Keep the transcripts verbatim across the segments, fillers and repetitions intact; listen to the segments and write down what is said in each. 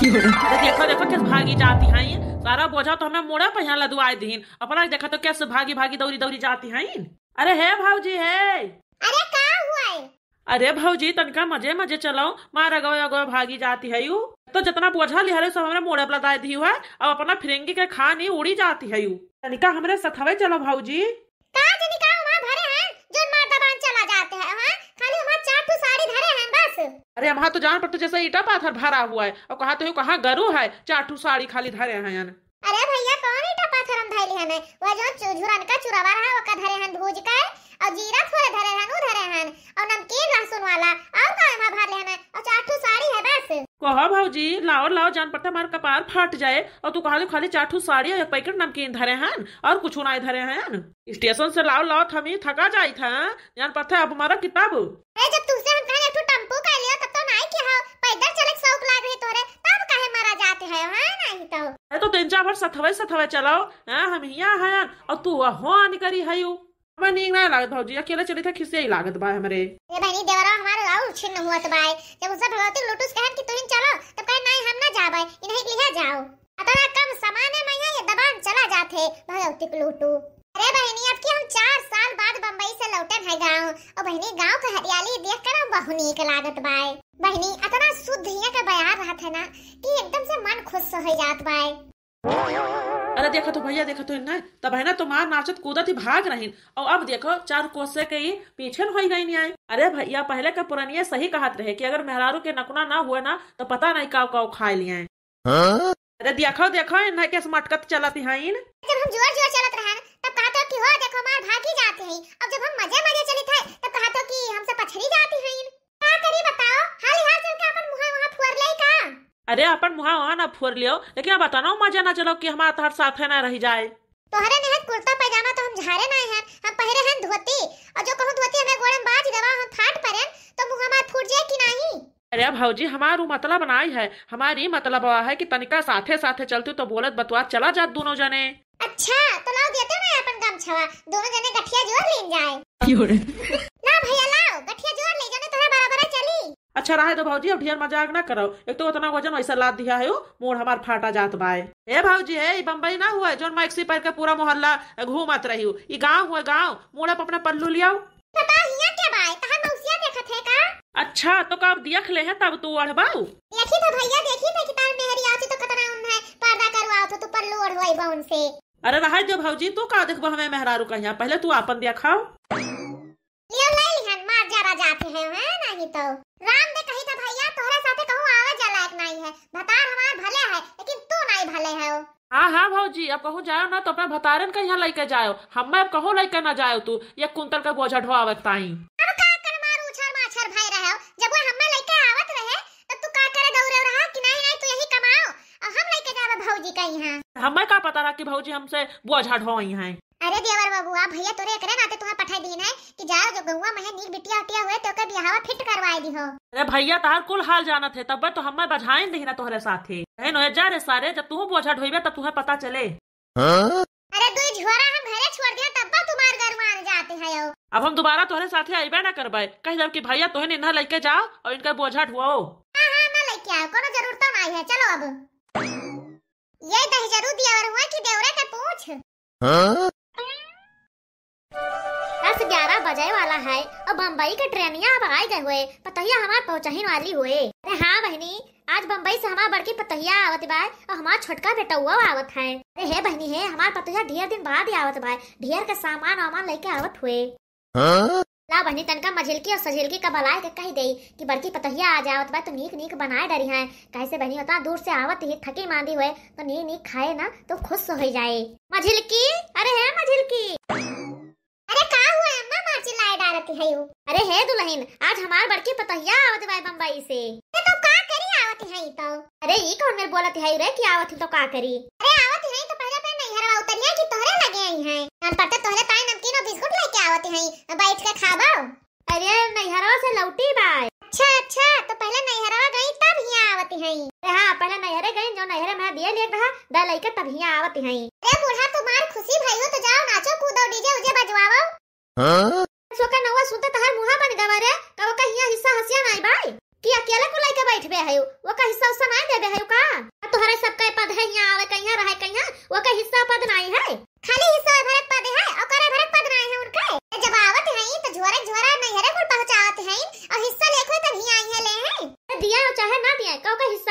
अरे देखो, देखो, कैसे भागी जाती हैं। सारा बोझा तो हमें मोड़े पे यहाँ लदवाए दीन, अपना देखो तो कैसे भागी भागी दौड़ी दौड़ी जाती हैं। अरे हे भौजी हे। अरे का हुआ है? अरे भौजी, तनिका मजे मजे चलाओ, मार अगवे अगवे भागी जाती है यू। तो जितना बोझा लिहले सब हमरे मोड़े पे लदाए दी है, अब अपना फिरंगी के खानी उड़ी जाती है यू। तनिका हमरे सथवे चलो भौजी। का जनी का वहाँ भरे हैं, जोन मार दबान चला जाते हैं, हाँ? खाली वहाँ चार ठो साड़ी धरे हैं बस। अरे वहाँ तो जान पर तो जैसे ईटा पाथर भरा हुआ है, और कहा तो यू कहाँ गरु है, चार ठो साड़ी खाली धरे हैं। अरे भैया, कौन ईटा पाथर हम धइले हन? वह जो चु-, झुरन का चुरवा रहा, ओका धरे हन भूज के, और जीरा थोड़े धरे हन, उ धरे हन, और नमकीन लहसुन वाला, और का एमा भर ले हन, और चार ठो साड़ी है बस। कहो भौजी, लाओ, लाओ, जान पड़ता हमार कपार फाट जाए, और तू कहले खाली चार ठो साड़ी और एक पैकेट नमकीन धरे हन, और कुछ नाई धरे हन। स्टेशन से लाओ, लाओ, हम ही थका जाई था, जान पड़ता अब हमारा किताब। अरे, जब तुमसे हम कहे एक ठो टेम्पो कर लियो, तब तो नाई किहा, पैदल चले के शौक लाग रही तोरे, तब काहे मरा जाते हैं, हाँ, नहीं तो। अरे, तो तीन चार बार सथवे सथवे चलाओ, हाँ, हम हिया हैं, और तू हो आनी करी है यू। हमें नीक नहीं लागत भौजी, अकेले चली था, खिसिया ही लागत बा हमरे। ए बहनी, देवरा हमारे और छिन्न हुआ तो बाय, जब उनसे भगवती लुटूस कहन कि तुहिन चलो, तब कहे, "नहीं, हम ना जाबे, इन्हें के लिया जाओ।" अतना कम सामाने में यहाँ ये दबान चला जाते, भगवती के लूटू। अरे बहनी, अब की हम चार साल बाद बम्बई से लौटन है गाँव। और बहनी, गाँव के हरियाली देख कर हम बहुत नीक लागत बाय। बहनी, अतना शुद्ध हियाँ के बयार रहत है ना कि एकदम से मन खुश हो जात बाय। अरे देखो तो भैया, देखो तो इन्हें, तब है ना तुम्हार नाचत कूदत ही भाग रही, और अब देखो चार कोसे के ही पीछे न होई गई नहीं आए। अरे भैया, पहले के पुरनिया सही कहत रहे कि अगर मेहरारू के नकुना ना हुए ना, तो पता नहीं काव काव खाए लिए। हाँ? अरे देखो, देखो, इन्हें कैसे मटकत चलत हईन। जब हम जोर जोर चलत रहन, तब कहत हो कि हो देखो मार भागी जाती हैं, अब जब हम मजे मजे चलित है, तब कहत हो कि हमसे पछड़ी जाती हैं। का करी बताओ, हाली हाल चल के अपन मुँह वहाँ फुअर ले का? अरे अपन मुँह वहाँ ना फुअर लियो, लेकिन अब अतना मजे ना चलो कि हमारा तोहर साथे ना रह जाए। तोहरे निहत कुर्ता पैजामा तो हम झारे नाई हन, हम पहिरे हन धोती, और जो कहूँ धोती हमें गोड़े में बाज देवा, हम फाट परेन, तो मुँह हमार फूट जाए कि नाहीं? अरे भौजी, हमार उ मतलब नाई है, हमार ई मतलब है कि तनिका साथे साथे चलती तो बोलत बतुआत चला जात दोनों जने। अच्छा, तो लाओ देते ना अपन गमछवा, दोनों जने गठिया जोर लीन जाए। क्यों रे? ला भैया लाओ, गठिया जोर ले, जने तोहरे बराबर चली। अच्छा रहे दो भौजी, अब ढेर मजाक ना करो, एक तो उतना वजन वैसा लाद दिया है, मोड़ हमार फाटा जात बाय। ए भौजी, ए, ई बम्बई ना हुआ, जोन मैक्सी पहन के पूरा मोहल्ला घूमत रही हो, ई गाँव हुआ, गाँव, मोड़े पर अपना पल्लू लियाओ। पता हिया के बाय, तहार मौसिया देखत है का? अच्छा, तो कब देख ले है तब तू ओढ़बाऊ? देखी तो भैया, देखी थे कि तार मेहरी आवती तो कतना उन है, पर्दा करवाओ तो तू पल्लू ओढ़वाई बा उनसे। अरे रहे दो भौजी, तू का देखबो हमें मेहरारू कहिया, पहले तू आपन देखाओ। लियो ले लिहन, मार जरा जाते हैं, हैं, नहीं तो। राम दे कही था भैया, तोहरे साथे कहूँ आवे जा लायक नहीं है, भतार हमार भले है, लेकिन तू नहीं भले है। हाँ, हाँ भौजी, अब कहूँ जायो ना तो अपना भतारन के यहाँ लइके जायो, हमें अब कहूँ लइके ना जायो तू, ये कुंतल का बोझा ढोआवत ताई। अब का कर मार उछर माछर भय रहे हो, जब वो हमें लइके आवत रहे, तब तू का करे दौड़े रहा कि नहीं, नहीं, तू यही कमाओ, और हम लइके जावे भौजी का यहाँ। हमें का पता रहा कि भौजी हमसे बोझा ढोई हैं। अरे देवर बबुआ, भैया तोरे एकरे नाते तुहे पठाई दीन है कि जाओ जो गौवा में है नीक बिटिया उटिया हुए तो ओकर बियाहवा फिट करवाए दिहो। अरे भैया तहार कुल हाल जानत है, तब तो हमें बझाइन दही ना तोहरे साथे। कहे नोहे जा रे सारे, जब तू बोझा ढोइबे तब तुहे पता चले। हाँ? अरे दुई झोरा हम घरे छोड़ दिया तब तुम्हार घर मान जाते हैं। अब हम दोबारा तोहरे साथे अइबे ना करबे, कह देब कि भैया तोहे इन्हा लइके जाओ और इनका बोझा ढुआओ। हाँ, हाँ, ना लइके आओ, कोनो जरूरत नहीं है, चलो अब। ये दही जरूर दिया और हुआ कि देवरे के पूछ। हाँ? दस ग्यारह बजे वाला है और बम्बई के ट्रेनिया अब आए गए हुए, पतोहिया हमार पहुँचहिन वाली हुए। अरे हाँ बहिनी, आज बम्बई से हमार बड़की पतोहिया आवत बा और हमार छोटका बेटउआ आवत है। अरे हे बहिनी हे, हमार पतोहिया ढेर दिन बाद ही आवत बा, ढेर के सामान वामान लेके आवत हुए। हाँ? ला बहिनी, तनका मझिलकी और सझिलकी का बलाए के कह देई कि बड़की पतोहिया आ जावत बा तो नीक नीक बनाए डरी हैं, काहे से बहिनी होता दूर से आवत ही थकी मांदी हुए तो नीक नीक खाए ना तो खुश हो जाए। मझिलकी, अरे हे मझिलकी। अरे का हुआ अम्मा, मार चिल्लाए डारती है यू? अरे हे दुल्हन, आज हमार बड़की पतोहिया आवत बा बम्बई से। अरे तो का करी आवत है तो? अरे ई कौन मेर बोलत है रे कि आवत ही तो का करी? अरे आवत है तो पहले अपने नैहरवा उतरिया कि तोहरे लगे आई है। हम पड़ते तोहरे ताई नमकीन और बिस्कुट लेके आवत है, बैठ के खाबो। अरे नैहरवा से लौटी बाय। अच्छा अच्छा, तो पहले नैहरवा गई तब हिया आवत है। अरे हाँ, पहले नैहरे गई, जो नैहरे में दिए लिए रहा दा लइके तब हिया आवत है। अरे बूढ़ा तुम्हार खुशी भई हो तो जाओ नाचो कूदो, डीजे उजे बजवाओ। हाँ? सो का नौवा सुनते तहार मुहा बन गवा रे, का ओका हिया हिस्सा हसिया नाई बाय? कि अकेले को लइके बैठबे है, ओका हिस्सा उस्सा नाई देबे है का?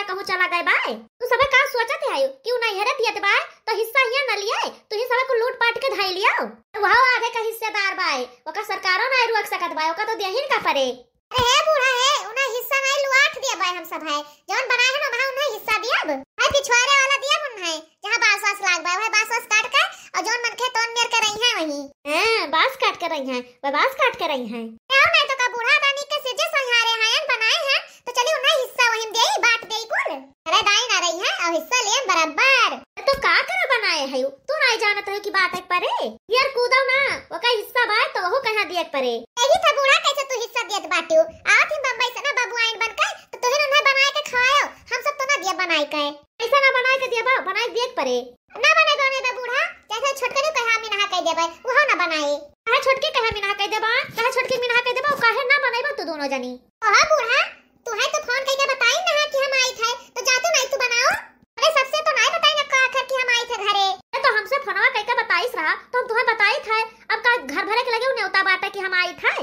कहूँ चला गए बाय। तू सबे का सोचत है कि उ नैहरे दियत बाय, तो हिस्सा हियाँ न लिए, तू ही सबे को लूट पाट के धाई लियो। वह आधे का हिस्सेदार बाय, ओका सरकारो ना रोक सकत बाय, ओका तो देहिन का परे। अरे हे बूढ़ा हे, उन्हें हिस्सा नहीं लुआठ दिया बाय हम सब है, जौन बनाए है ना वहाँ उन्हें हिस्सा दियब। है पिछवारे वाला दियब उन्हें, जहाँ बांस वास लाग बाय, वह बांस वास काट के, और जौन मनखे तौन मेर के रही है वहीं। हाँ, बांस काट के रही है, वह बांस काट के रही है। ए, और नहीं तो का बूढ़ा रानी के सिजे संहारे हैं, बनाए हैं, तो चली उन्हें हिस्सा वहीं देई, बांट देई कुल। अरे दाई ना रही है, और हिस्सा लिए बराबर। तो का करे बनाए है, तू नहीं जानत है कि बांटे के परे? यार कूदो ना, ओका हिस्सा बाय तो वहू कहाँ दिए के परे। यही था बूढ़ा कैसे तू हिस्सा दियत बाटियो। आवत ही बम्बई से ना बबुआइन बन के, तो तुहिन उन्हें बनाए के खवायो, हम सब तो ना दिया बनाए के। ऐसा ना बनाए के दिया बा, बनाए के दिए के परे। ना बने गाने बे बूढ़ा, जैसे छोटकरे कहे हम इनहा कह देबे, उहो ना बनाए। कहे छोटके कहे हम इनहा कह देबा, कहे छोटके इनहा कह देबा, काहे ना बनाइबा तू दोनों जनी? ओहो बूढ़ा, तू है तो फोन करके बताई ना कि हम आई थे, तो जातू नहीं तू बनाओ। अरे सबसे तो नहीं बताई ना का आखिर कि हम आई थे घरे। अरे तो हमसे फोनवा करके बताइस रहा, तो हम तुम्हें बताई थे। अब का घर भरे के लगे उ नेवता बाटे कि हम आई थे?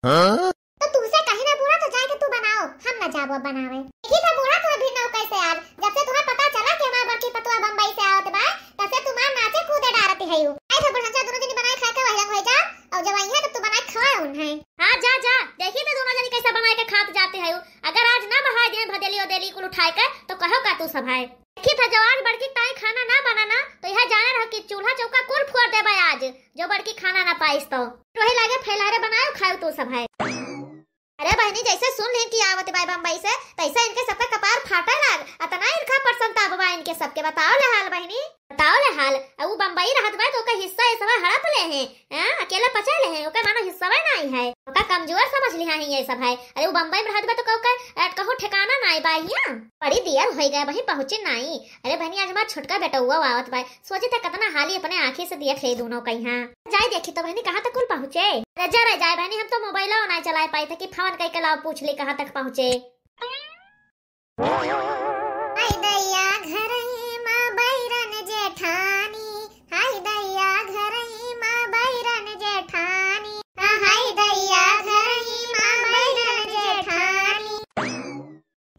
हाँ? तो तुमसे कही ना बूढ़ा, तो जाके तू बनाओ, हम ना जाबो बनावे। देखी था बूढ़ा, तुम्हें भी नौ कैसे आज, जब से तुम्हें पता चला कि हमार बड़की पतुआ बम्बई से आवत बा, तब से तुम्हार नाचे कूदे डारत है यू। आई था बुढ़ंचा, दोनों जनी बनाए खाए के वही रंग हो जाओ, और जब आई है तो तू बनाए खवाए उन्हें। हाँ जा जा, देखी तो दोनों जनी कैसे बनाए के खात जाते है यू। अगर आज ना बहाय दिए भदेली उदेली कुल उठाए के, तो कहो का तू सब है। देखी था जब आज बड़की ताई खाना ना बनाना, तो यह जाने रहो कि चूल्हा चौका कुल फोड़ देबे आज। जो बड़की खाना ना पाइस तो वही लागे फैलारे बनायो खायो तू सब है। अरे बहनी, जैसे सुन लेन कि आवत बाय बम्बई से, तैसे इनके सबका कपार फाटे लाग। अतना इनका पसंद आब बा इनके सबके। बताओ ले हाल बहनी, बताओ ले हाल। अब उ बम्बई रहत बा तो ओकर हिस्सा ये सब हड़प ले हैं, हाँ, अकेले पचा ले हैं, ओकर मानो हिस्सा नहीं है, ओका कमजोर समझ लिहा है ये सब है। अरे उ बम्बई में रहत बा तो ओकर, अ, कहूँ ठिकाना नहीं बा हियाँ। बड़ी देर हो गए वहीं पहुँचे नहीं। अरे बहनी, आज हमार छोटका बेटउआ आवत बा, सोची त कतना हाली अपने आँखी से देख ले दोनों कहीं। हाँ, जाए देखी तो बहनी कहाँ तक कुल पहुँचे। अरे जा रे जाए बहनी, हम तो मोबाइल ना चलाए पाई थे कि फोन कई के लाओ पूछ ले कहाँ तक पहुँचे। हाय दैया घरही मा बैरन जेठानी, हाय दैया घरही मा बैरन जेठानी, हाय दैया घरही मा बैरन जेठानी।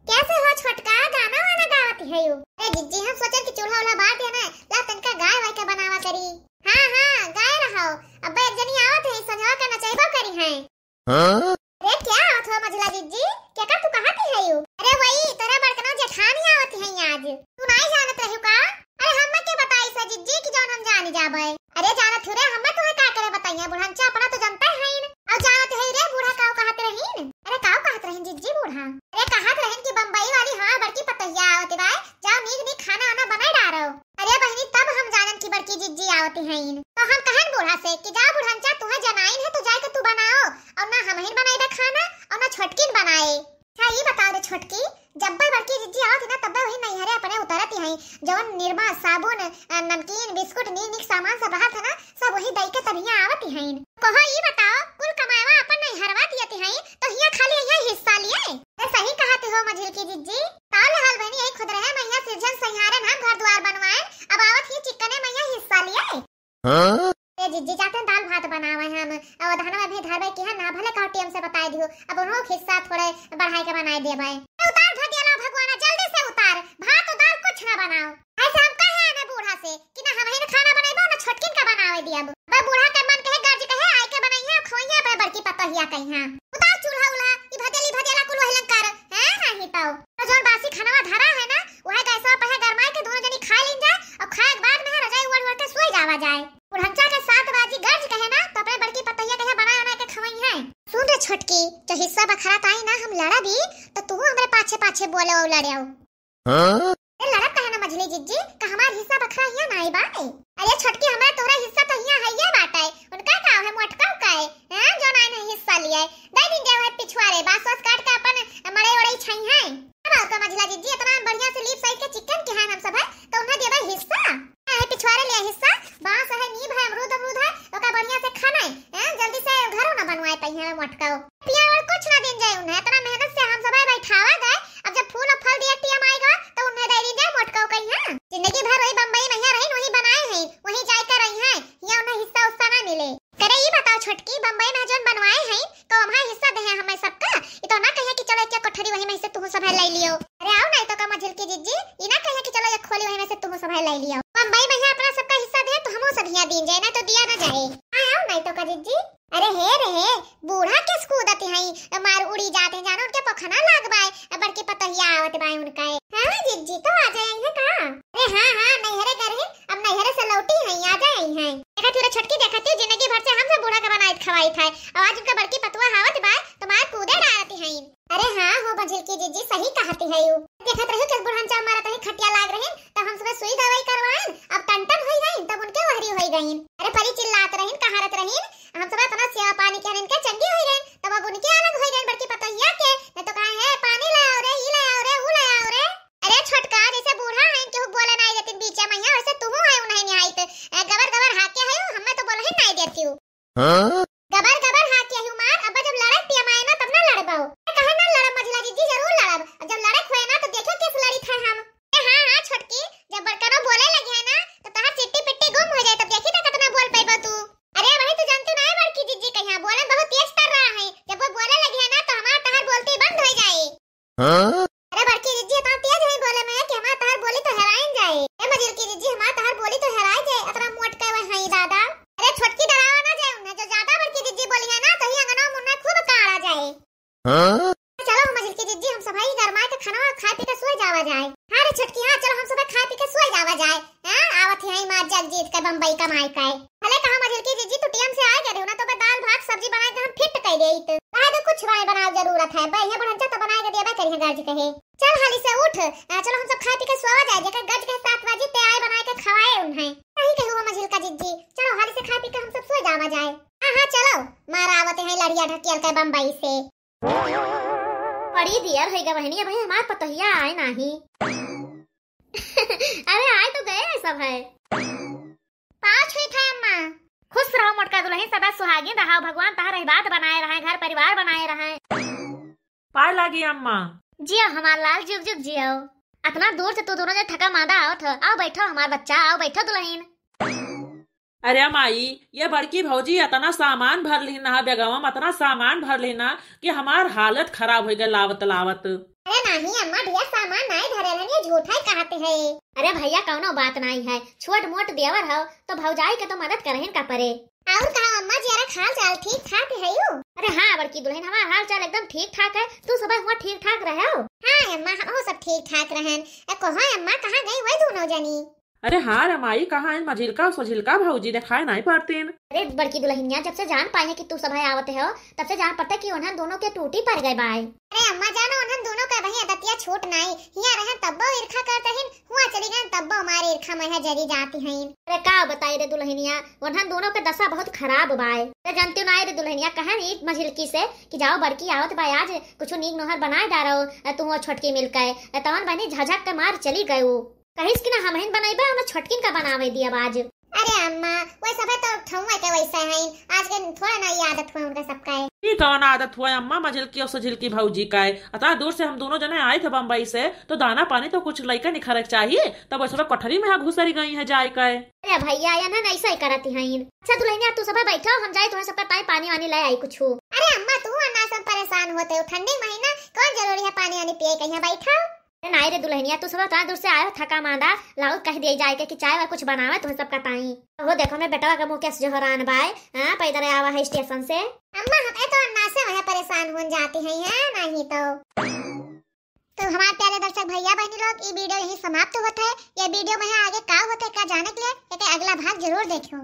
कैसे हो छोटका, गाना वाना गावत है यू? अरे जिज्जी, हम सोचन कि चूल्हा उल्हा बार दिया ना, ला तनका गाय वाय के बनावा करी। हाँ हाँ, गाय रहो। अब एक जनी आवत है, संझवा का नचैबो करी है। हाँ? अरे क्या आवत हो मझला जिज्जी, क्या का तू कहा थी है यू? अरे वही तोरा बड़कनो जेठानी आवत है आज। तू नहीं जानत रहू का? अरे हम्मे के बताई सा जिज्जी कि जौन हम जानी जाबे। अरे जानत हूँ रे, हम्मे तुम्हें का करे बताइए, बुढ़ंचा अपना तो जनते हईन। और जानत है रे बूढ़ा काव कहत रहीन? अरे काव कहत रहीन जिज्जी बूढ़ा? अरे कहत रहीन कि बम्बई वाली हमार बड़की पतोहिया आवत बाय, जाओ नीक नीक खाना वाना बनाए डारो। अरे बहनी, तब हम जानन कि बड़की जिज्जी आवत हईन। तो हम कहन बूढ़ा से कि जा बुढ़ंचा, तुम्हें जनाइन है तो जाए के तू बनाओ, और ना हमहिन बनाइबे खाना और ना छोटकिन बनाए। अच्छा ई बताओ रे छोटकी, जब्बे बड़की जिज्जी आवत ही ना, तब्बे वही नैहरे अपने उतरत ही हैं, जौन निरमा, साबुन, अ, नमकीन, बिस्कुट, नीक नीक सामान सब रहत है ना, सब वही दई के तब हियाँ आवत ही हैं। कहो ई बताओ, कुल कमाएवा अपन नैहरवा दियत ही हैं, तो हियाँ खाली हियाँ हिस्सा लिए? अरे सही कहत हो मझिलकी जिज्जी। ताल हाल बहनी, यही खुद रहे मैया सिरजन सैहारन हम घर द्वार बनवाएन, अब आवत ही चिक्कने मैया हिस्सा लिए। हाँ? ए जिज्जी, जाते दाल भात बनावे हम, और धनवा भी धरवे की है ना, भले कहो टेम से बताए दियो, अब उन्हों हिस्सा थोड़े बढ़ाए के बनाए देबे। ए, उतार धो दिया ला भगवाना, जल्दी से उतार, भात और दाल कुछ ना बनाओ। ऐसे हम कहे आने बूढ़ा से कि ना हमहिन खाना बनाइबो, ना छोटकिन का बनावे दियब। बे बूढ़ा के मन कहे, गर्ज कहे, आए के बनाई है, खोई है, अपने बड़की पतोहिया कही है। उतार चूल्हा उल्हा, ई भदेली भदेला कुल वही लंग कर, हैं, नहीं तो। तो जौन बासी खानवा धरा है ना, वह गैसवा पर है, गरमाए के दोनों जनी खा लीन जाए, और खाए के बाद में है रजाई ओढ़ ओढ़ के सोई जावा जाए। बुढ़ंचा के सात बाजी गर्ज कहे ना, तो अपने बड़की पतोहिया कहे बना बना के खवाई है। सुन रे छोटकी, जो हिस्सा बखरा ताई ना हम लड़ा भी, तो तू हमरे पाछे पाछे बोले और लड़े आओ। हाँ? ए, लड़त कहे ना मझली जिज्जी, का हमार हिस्सा बखरा हिया ना आई बाटे? अरे छोटकी, हमरा तोहरा हिस्सा तो हिया है ये बाटे, उनका का है, मोटका का है, हैं, जो ना इन्हें हिस्सा लिए, दे दिन जे है पिछुआरे, बास वास काट के अपन मड़ई उड़ई छई है। अब और का मझला जिज्जी, इतना बढ़िया से लीप साइड के चिकन के हैं हम सब है, तो उन्हें देबे हिस्सा। है पिछुआरे लिए हिस्सा, बांस है, नींब है, अमरूद अमरूद है, ओका बढ़िया से खाना है, हैं, जल्दी से घरों ना बनवाए पाई है मोटका। पिया और कुछ ना दिन जाए उन्हें, इतना मेहनत से हम सब बैठावा गए, अब जब फूल और फल दिया टिया माई गवा, तो उन्हें दे दिन जाए मोटका कही है। जिंदगी भर वही बम्बई में हिया रही, वही बनाए हैं, वही जाए कर रही है, हिया उन्हें हिस्सा उस्सा ना मिले। करे ई बताओ छोटकी, बम्बई में जौन बनवाए हैं, तो हमारे हिस्सा दे हैं हमें सबका, ई तो ना कहिए कि चलो एक कोठरी वही में से तू सब है ले लियो। अरे आओ ना, ई तो का मझिल जिज्जी, ई ना कहिया कि चलो एक खोली वही में से तुहू सब है ले लिया। बम्बई में यहाँ अपना सबका हिस्सा दे तो हमहू सब हियाँ दीन जाए, ना तो दिया ना जाए। हाँ, आओ नहीं तो का जिज्जी। अरे हे रे हे, बूढ़ा किस कूदत हई, मार उड़ी जात है, जानो उनके पखना लाग बाय, अब बड़की पतोहिया आवत बाय उनका। हाँ जिज्जी, तो आ जाए हैं का? अरे हाँ हाँ, नैहरे घर है, अब नैहरे से लौटी हैं, आ जाए हैं। देखा तू रे छोटकी, देखा तू जिंदगी भर से हम सब बूढ़ा के बनाइत खवाइत है, और आज उनका बड़की पतुआ आवत बाय, तो मार कूदे डालती हैं। अरे हाँ हो मझिलकी जिज्जी, सही कहती है यू। देखत रही किस बुढ़न चाव मारत रही, खटिया लाग रही, तब हम सब सुई दवाई करवाइन, अब टन टन होई गइन, तब उनके वहरी होई गइन। अरे परी चिल्लात रहीन, कहारत रहीन, हम सब अपना सेवा पानी के इनके चंगी होई गइन, तब अब उनके अलग होई गइन बड़की पतोहिया के, नहीं तो कहा है पानी ले आओ रे, ई ले आओ रे, ऊ ले आओ रे। अरे छोटका, जैसे बूढ़ा हैं केहू बोले नहीं देतिन बीचे मैया, वैसे तुहू है उन्हें निहाइत। ए, गबर गबर हाके है, हमें तो बोलही नहीं देती हूँ। हाँ? गबर गबर हाके है मार, अब जब लड़क पियमाए ना तब ना लड़बो। ए, कहे ना लड़ब मझिला जिज्जी, जरूर लड़ब। अब जब लड़क होए ना तो देखो किस लड़ी थे हम। ए हाँ हाँ छोटकी, जब बड़कनो बोले लगे है ना तो तहार चिट्टी पिट्टी गुम हो जाए, तब देखी तो कितना बोल पैबो तू। अरे वही तो जानते ना है बड़की जिज्जी कहिया बोले बहुत तेज कर रहा है, जब वो बोले लगे है ना तो हमार तहार बोलती बंद हो जाए। हाँ? अरे बड़की जिज्जी इतना तेज है बोले में कि हमार तहार बोली तो हेराइन जाए। ए मझिलकी जिज्जी, हमार तहार बोली तो हेराई जाए, इतना मोट के वह है दादा। अरे छोटकी डरावा ना जाए उन्हें, जो ज्यादा बड़की जिज्जी बोली है ना तो ही अंगना मुन्ना खूब काढ़ा जाए। हाँ? चलो मझिलकी जिज्जी, हम सभाई गरमाए के खाना खाए पी के सोए जावा जाए। हाँ रे छोटकी, हाँ चलो हम सब खाए पी के सोए जावा जाए। हाँ, आवत है माँ जगजीत के बम्बई कमाई के। भले कहा मझिलकी जिज्जी तू टीएम से आए करे हो ना, तो बे दाल भात सब्जी बनाए के हम फिट कर दे तो। कहा तो कुछ बनाए बनाओ जरूरत है, बे ये बुढ़न तो बनाए के देबे करिए गर्ज कहे। चल हाली से उठ, आ, चलो हम सब खाए पी के सोवा जाए, जेकर गर्ज के सात बजे ते आए बनाए के खवाए उन्हें। सही कहे हो मझिलका जिज्जी, चलो हाली से खाए पी के हम सब सो जावा जाए। हाँ हाँ चलो, मारा आवत है लड़िया ढकियल के बम्बई से। बड़ी देर होइगा बहनी, अबहीं हमार पतोहिया आए नाही। अरे आए तो गए सब है। पाँव छुई था अम्मा। खुश रहो मोटका दुलही, सदा सुहागिन रहो, भगवान तहार आशीर्वाद बनाए रहे, घर परिवार बनाए रहे। पाए लागी अम्मा। जियो हमार लाल, जुग जुग जियो। अतना दूर से तू दोनों जने थका मांदा आवत हो, आओ बैठो हमार बच्चा, आओ बैठो दुलहिन। अरे माई, ये बड़की भौजी अतना सामान भर लिहिन ना बेगवा में, अतना सामान भर लिहिन ना कि हमार हालत खराब होइ गए लावत लावत। अरे नाही अम्मा, ढेर सामान नाही धरे रहन, ये झूठा ही कहते हैं। अरे भैया कौनो बात नाही है, छोट मोट देवर हो तो भौजाई के तो मदद करहिन का परे। और कहा अम्मा जी, अरे हाल चाल ठीक ठाक है यू? अरे हाँ बड़की दुलहिन, हमार हाल चाल एकदम ठीक ठाक है, तू सब हुआ ठीक ठाक रहे हो? हाँ अम्मा, हम सब ठीक ठाक रहन। ए, कहो अम्मा, कहाँ गई वही दोनों जनी? अरे हाँ रे माई, कहाँ है मझिलका सझिलका भौजी, देखाए नाई पड़तीन। अरे बड़की दुलहिनिया, जब से जान पाए हैं कि तू सभे आवत हो, तब से जान पड़ता कि उन्हन दोनों के टूटी पड़ गए बाय। अरे अम्मा जानो, उन्हन दोनों का वही आदतिया छूट नाई, हिया रहन तब्बो ईर्खा करत रहिन, हुआ चली गए तब्बो हमारे ईर्खा में है जरी जाती हैं। अरे का बताई रे दुलहिनिया, उन्हन दोनों के दशा बहुत खराब बाय। अरे जानती नाई रे दुलहिनिया, कहन ई मझिलकी से कि जाओ बड़की आवत बाय आज, कुछ नीक नोहर बनाए डारो, तू और छोटकी मिलकर, तवन बनी झझक के मार चली गए वो। कहिस कि ना हमहिन बनइबे, हमने छोटकिन का बनावे दिया आज। अरे अम्मा, वै सभे तो ठौआ के वैसे हैं, आज के थोड़ा ना ये आदत हुआ उनका सबका है। ई कौन आदत हुआ अम्मा, मझिलकी और सझिलकी भौजी का है? अतना दूर से हम दोनों जने आए थे बम्बई से, तो दाना पानी तो कुछ लइका निखरे के चाहिए, तब वै सभे कोठरी में यहाँ घुसरी गई है जाए का है। अरे भैया, या ना ऐसा ही करती हैं। अच्छा दुलहिनिया, तू सभे बैठो, हम जाए तुम्हें सबका ताई पानी वानी ले आई कुछ। अरे अम्मा, तू अनास में परेशान होते हो, ठंडी महीना कौन जरूरी है पानी वानी पिए के, यहाँ बैठो। अरे नाई रे दुलहिनिया, तू सब इतना दूर से आए हो, थका मांदा, लाओ कह दिए जाए के कि चाय वाय कुछ बनावे तुम सबका ताई। हो देखो, मैं बेटवा का मुँह कैसे जोहरान बाय, हाँ, पैदल आवा है स्टेशन से। अम्मा, हम ए तो अन्ना से वह परेशान हो जाती हैं, हैं, नहीं तो। तो हमारे प्यारे दर्शक भैया बहनी लोग, ये वीडियो यहीं समाप्त होता है। ये वीडियो में आगे का होता है, क्या जाने के लिए एक अगला भाग जरूर देखो।